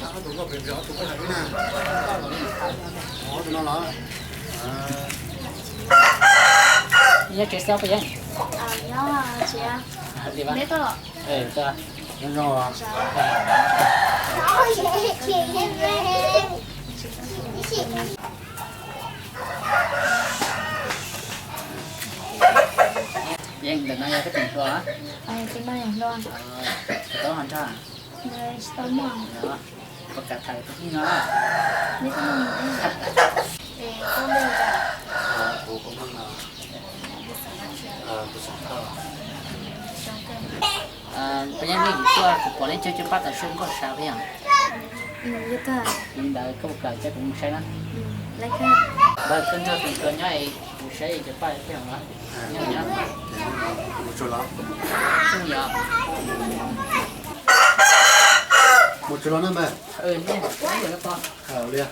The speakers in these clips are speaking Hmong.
Ob tug nkauj pem pem ob tug kuj hais lub na. Ob tug no los? Nyob tsev xwb puas yog? Nyob tsev. Neb tuaj los? Nyob zoo. Yeej, ntawm no yog koj tus hluas? Tus no yog hluas. Puas tau hluas nraug? Tsis tau muaj. Puas kam tham tus phooj ywg no? Neb phooj ywg. Es koj muaj cas? Kuv, kuv muaj no. Tus xeem Thoj. Peb yeej tuaj kuv pom neb cog cov paj tam sim nkauj sab peb yom. Li ntawd koj puas kam coj kuv mus saib na? Ntawd koj nrog tus hluas nyob es kuv saib cov paj thiab os. Mus tsuag los. Mus tsuag los na mas. Li.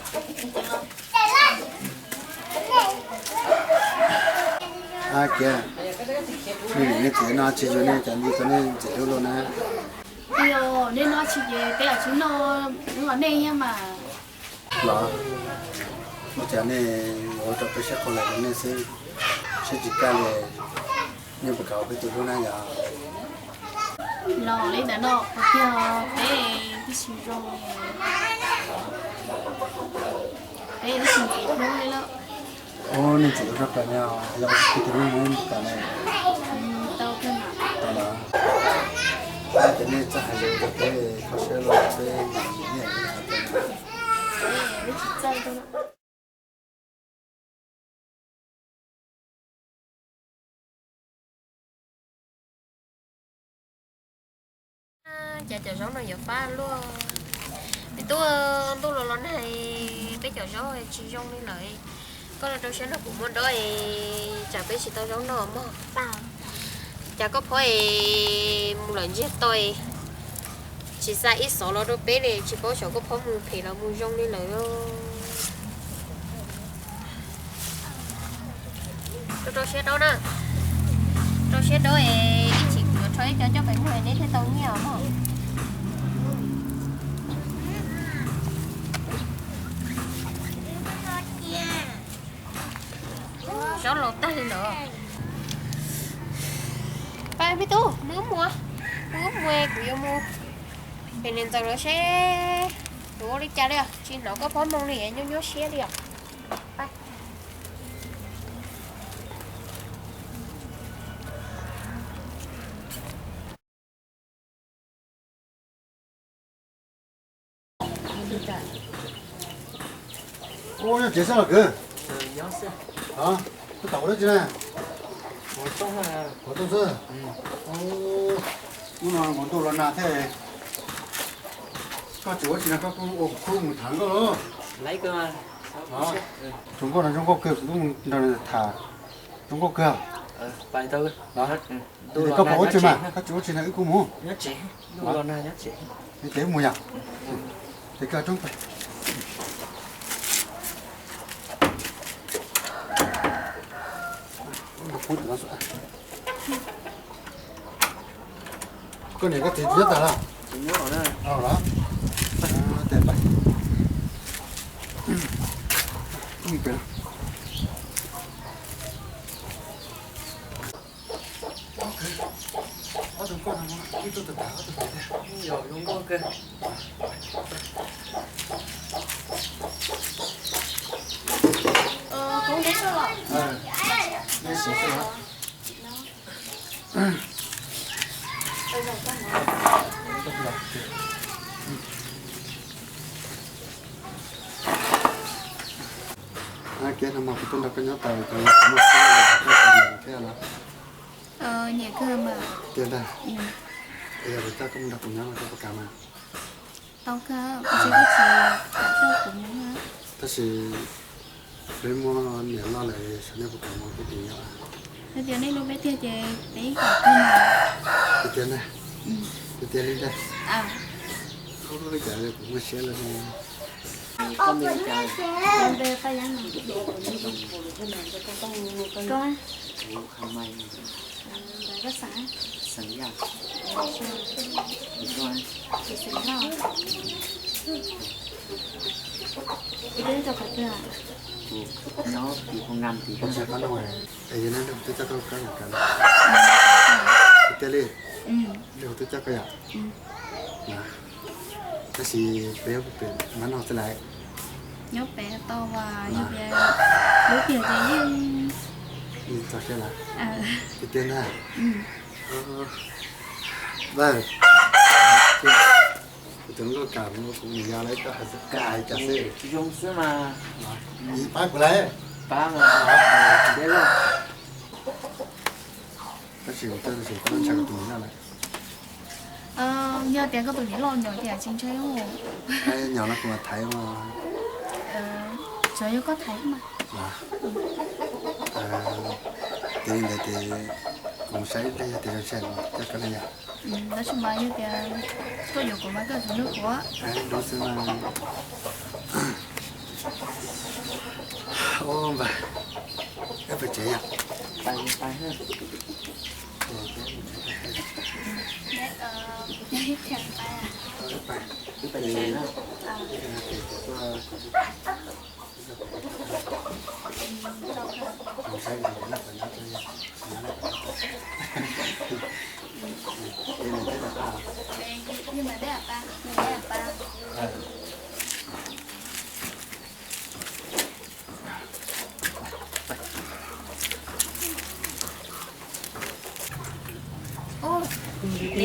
Kiag, nej niam nej txiv no tsis yuav nej cov me tub nej ntxim hlub luaj na. Yog nej noj tsis ces peb tsis noj, nws los nej thiab mas. Los, ua cas nej ua rau peb siab qhua lawm rau nej xwb, siab tsis kaj li, nej puas kam ua peb tus hlub na yom? Los li ntawd no, tiag peb twb tsis zoo. Peb twb tsis ntxim hlub li lawm. Ua nej tseem ua rau kawm ne, yog ua peb tus hlub mus kawm ne. Tau kawg mas. Tau los. Ces nej txawj hais lus rau peb, kho siab los peb, nej hais tias. Cas cov zaub no yuav fab luaj. Me tub, ntuj los los nag, peb cov zaub tsis zoo li lawm. Koj los rau siab nrog kuv muab dob es tsam peb tsis tau zaub noj mog. Cas koj phob es mus lawm ntsiag to es tsis xa ib xov los rau peb li, tsis paub xyov koj phob mus phem los mus zoo li lawm. Rau rau siab dob na, rau siab dob es ib chim kuv yuav rho ib co coj pem muag neb thiaj tau nyiaj os mog. Zaub laus tag li lawm. Pab me tub, nws mus, nws mus, kuv yuav mus pem niam ntxawm lawv seb yuav ua li cas li os, tsis hnov koj phob moo li, nyuaj nyuaj siab li os. Ua nyob tsev xwb los kwv? Koj tom ua dab tsi na? Ua tooj xwb. Hnub no nkaus ntuj los nag thiab. Koj tsis ua dab tsi no koj kuj ua kuv khub mus tham nkauj los? Zoo nkauj no zoo nkauj kawg, kuv kuj mus nrog nws tham zoo nkauj kawg. Koj pom ua tsi mas, koj tsis ua dab tsi no wb kuj mus. Nyob tsev, ntuj los nag nyob tsev. Nyob tsev mus yom? Ces koj roob pais. Koj niam koj txiv tsis nyob tas los? Los. Tes pais. Ob tug nkauj no ib tug tas tas ob tug pem thiab. Yog zoo nkauj kawg. Kuv neb tso los. Neb siv xwb los. Kiag no mas kuv tuaj nrog koj nyob tau li cas los kuv muaj siab li koj thiab los? Nyiam kawg mas. Tiag ntag. Yog li koj mus nrog kuv nyob no koj puas kam mas? Tau kawg, kuv tsis, kuv tsis kam coj kuv mus. Tab sis peb muaj niam loj lawm, xyov nej puas kam mus peb tus nyob. Hais tias nej hlub peb tiag ces peb kam kawg mas. Tiag tiag na. Tiag tiag li ntag. Hlub li cas kuv muaj siab lawm. Koj npe li cas? Koj npe Paj Yeeb. Koj? Kuv Kha Mai. Koj xeem? Xeem Yaj. Kuv xeem Lauj. Tus twb coj koj kab yam kab na, tiag li, Leej Huv twb coj koj yam. Tab sis peb nyob pem mab no xwb lawm. Nyob pem tau as, yog tias lub tiag ces yeej txog siab lawm. Tiag tiag ntag. Kuv cov nkauj kam kuv nim yog lawv koj hais xwb, koj hais cas xwb. Zoo xwb mas. Pab kuv lawm. Pab mas. Tab sis kuv tuaj tab sis koj ntshaw kuv tus niam loj lawm. Yog tias koj tus niam loj nyom ces tsis ntshai. Nyom no kuv mam thaiv mas. Xyov yog koj thaiv mas. Ces li ntawd ces kuv mus saib ib pliag yog tias zoo siab kuv coj koj na yom. Tab sis mas yog tias koj yuav kuv mas koj tsis hlub kuv. Hlub xwb mas. Ua npawg, koj pais tsev yom? Niam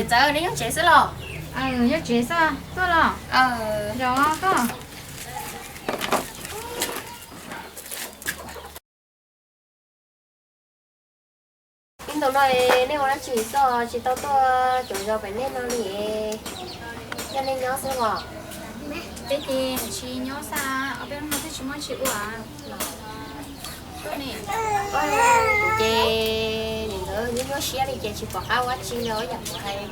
ntxawm, neb nyob tsev xwb los? Nyob tsev xwb, tuaj los? Zos koj. Ib ntu no nej ua dab tsi xwb tsis tau tuaj cov zos pem nej no li? Nyob nej nyob xwb los? Peb ces tsis nyob xwb, ob peb hnub no twb tsis muaj dab tsi ua. Ces niam ntxawm, nyuaj nyuaj siab li ces tsis pom qab ua dab tsi li, yam kuv hais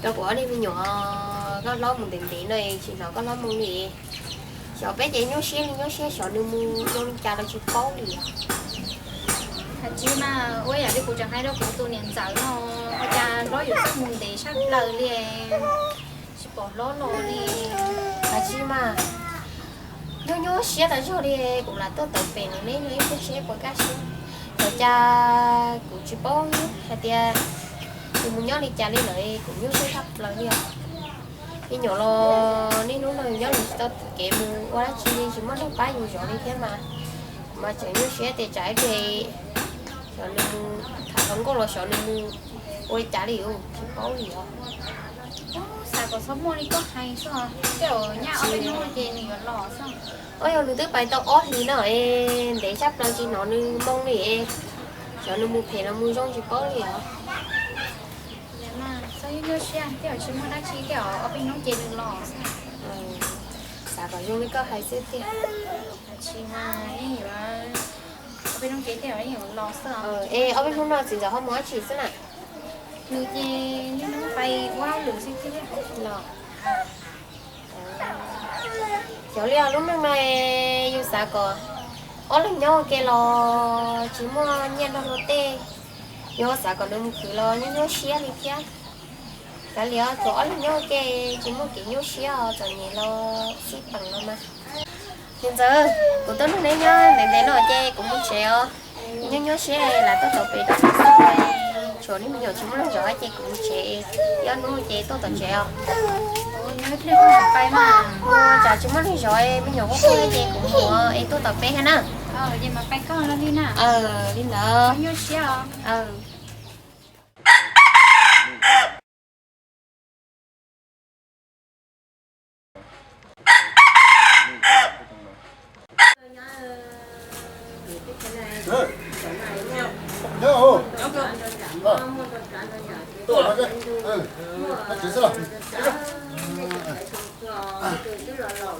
rau kuv ob niag me nyuam, koj hlob mus ntev ntev no tsis hnov koj hlob moo li. Xyov peb ces nyuaj siab li nyuaj siab, xyov nws mus zoo li cas los tsis paub li os. Hais tsis mas ua yam li kuv tseem hais rau kuv tus niam ntxawm no, ua cas hlob yuav txawj mus ntev tshaj plaws li, tsis pom hlob los li. Hais tsis mas nyuaj nyuaj siab tas zog li, kuv lam tuaj tawm pem no neb nyob ib pliag seb puas kaj siab. Xyov cas kuv tsis paub hais tias nws mus nyob li cas li lawm, kuv nyuaj siab tshaj plaws li os. Me nyuam los niaj hnub no nyob nws tsis tau kev mus ua dab tsi li, tsis muaj neeg pab yus zov li thiab mas, mas tseem nyuaj siab tias tsam ib pliag xyov nws mus tham hluas nkauj los xyov nws mus ua li cas li, tsis paub li os. Xav kom txhob muaj li koj hais xwb, tej zaum nyaj ob peb hnub ces nws yuav los xwb. Ua yog nws twb pais tau ob hlis no es ntev tshaj plaws tsis hnov nws moo li, xyov nws mus phem los mus zoo tsis paub li os. Txhob nyuaj nyuaj siab, tej zaum tsis muaj dab tsi, tej zaum ob peb hnub ces nws los xwb. Xav kom zoo li koj hais xwb tiag. Tsis mas, ob peb hnub ces tej zaum yeej yuav los xwb. Es ob peb hnub no txiv ntxawm ho mus dab tsi xwb na? Nws ces niaj hnub pais ua hauj lwm xwb thiab los. Xyov li os, lub neej no yus xav kom ob leeg nyob ua ke los tsis muaj nyiaj nrog luag tej, yus xav kom nws mus khwv los nyuaj nyuaj siab li thiab. Kav liam, tsuas ob leeg nyob ua ke tsis muaj kev nyuaj siab os, txom nyem los xij peem los mas. Niam ntxawm, kuv tuaj nrog neb nyob ntev ntev no ces kuv mus tsev os. Nyuaj nyuaj siab lam tuaj tau pem rau xwb, tshuav niag me nyuam tsis muaj neeg zov ces kuv mus tsev, ib ob hnub ces tuaj tom tsev os. Tsam tsis muaj neeg zov, me nyuam quaj quaj ces kuv mus es tuaj tom peb thiab na. Li ntawd.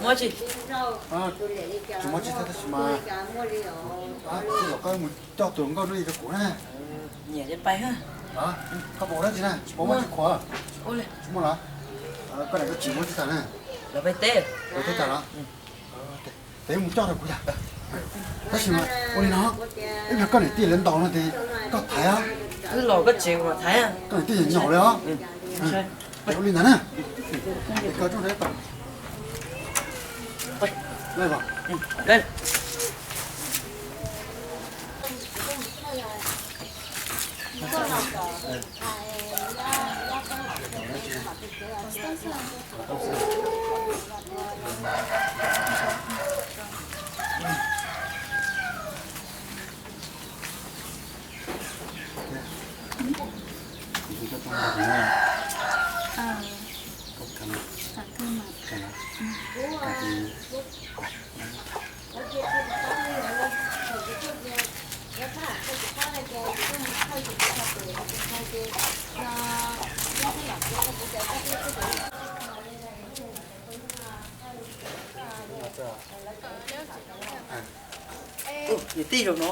Muaj tsis? Tsis muaj tsis tab sis mas, koj mus coj tus nkauj no rau kuv na. Nyiam ces pais. Koj puas ua dab tsi na? Tsis pom muaj tsis khuav? Tsis muaj los? Koj daim koj tsis muaj tsis tas na. Lawv pais teb. Lawv teb tas los? Peb mus coj rau kuv yom. Tab sis mas ua li no, ib pliag koj niam tij lawv ntaus no ces koj thaiv os. Wb los koj tsev kuv mam thaiv. Koj niam tij nyom lawm os. Ua li ntawd na. Es koj tsob rau ib pas. Niam tij zaum no.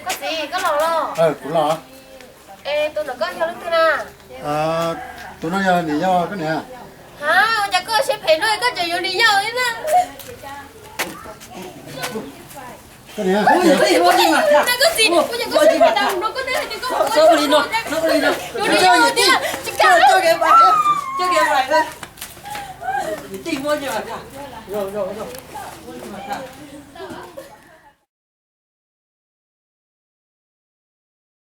Koj txiv, koj los los? Kuv los. Es tus ntawm koj yog leej twg na? Tus no yog niam yau koj niam. Ha, ua cas koj siab phem no koj tseem yuav niam yau thiab na? Koj niam. Na koj txiv, ua cas koj siab phem tas no koj twb hais tias koj yuav niam yau thiab. Tsis kam.